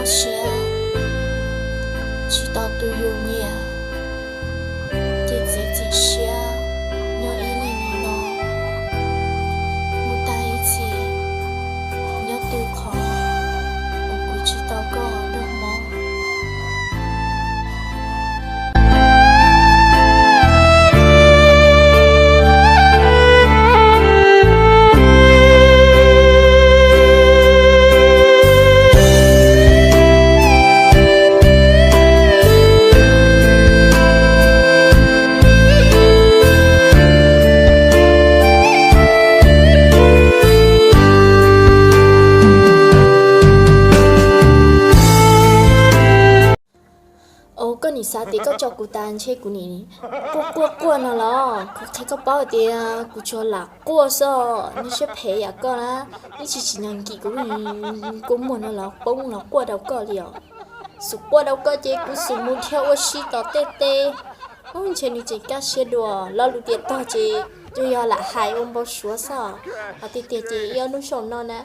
Siab, tsis tau tus yus nyiam, ces txiav txim siab nyob ib leeg li no, mus tag ib txhis, nyob twj qhov uas kuv tsis tau koj nrog hmov. Au, koj nim xav tias koj tso kuv tas ntshe kuv nim quaj quaj quaj no los? Kuv qhia koj paub tias kuv tsuas lam quaj xwb, niag siab phem yam koj na, ib tsis tsim nyog nkim kuv lub kua muag no los poob los quaj rau koj li os. Xum quaj rau koj ces kuv xum mus dhia ua si tom tej teb. Ub, ntshe nws tseem kaj siab dua, lo lus tiam tog ces tsuas yog lam hais ua npau suav xwb. Hos tiag tiag ces ib ob hnub saum no na,